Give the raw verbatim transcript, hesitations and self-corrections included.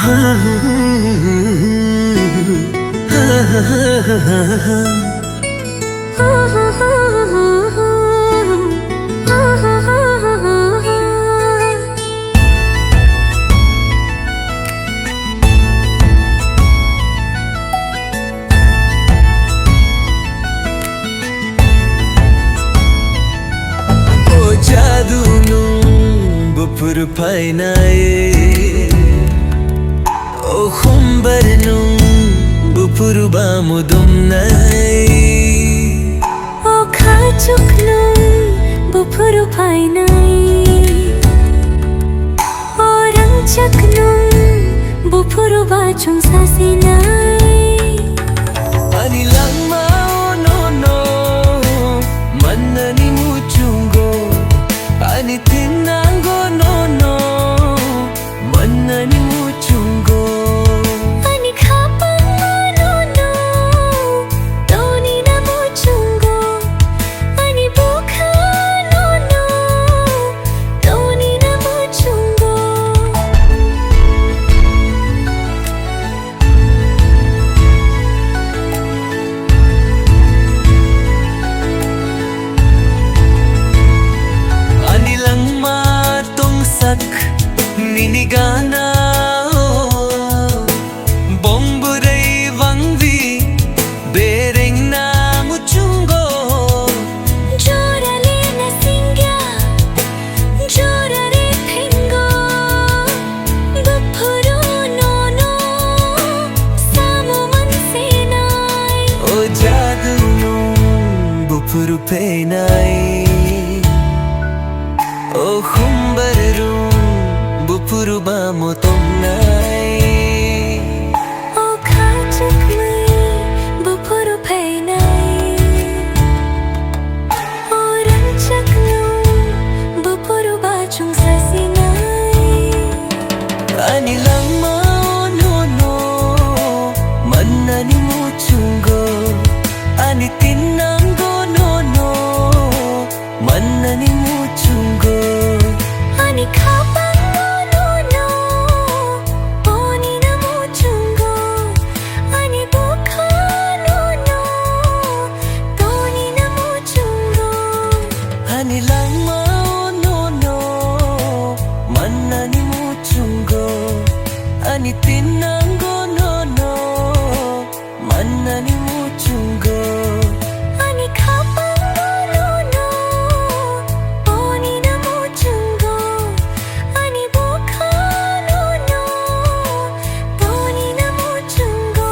O jadu nung buphuru phainai, o humbar nung buphuru ba mudomnai. O khachuk nung buphuru phainai, o rangchak nung buphuru ba chwngsasinai. Ani langma o no no mannani muchungo, ani thinango no no mannani muchungo. Ani khapang no no toni na muchungo, ani bukha no no toni na muchungo. Ani langma tongsak nini gana o, bong bwrwi bangwi berengna muchungo. Jora lena singya, jora re thengo, buphuru no no samo mansinai. O jadu nung buphuru phainai, o humbar rung buphuru ba mutomnai. O khachukmwi buphuru phainai, o rangchakno buphuru ba chwngsasinai. Ani langma no no mannani muchungo, ani thinango no no mannani muchungo. Ani khapang no no toni na muchungo, ani bukha no no toni na muchungo. Ani langma no no mannani muchungo, ani thinango no no mannani muchungo. Ani khapang no no toni na muchungo, ani bukha no no toni na muchungo.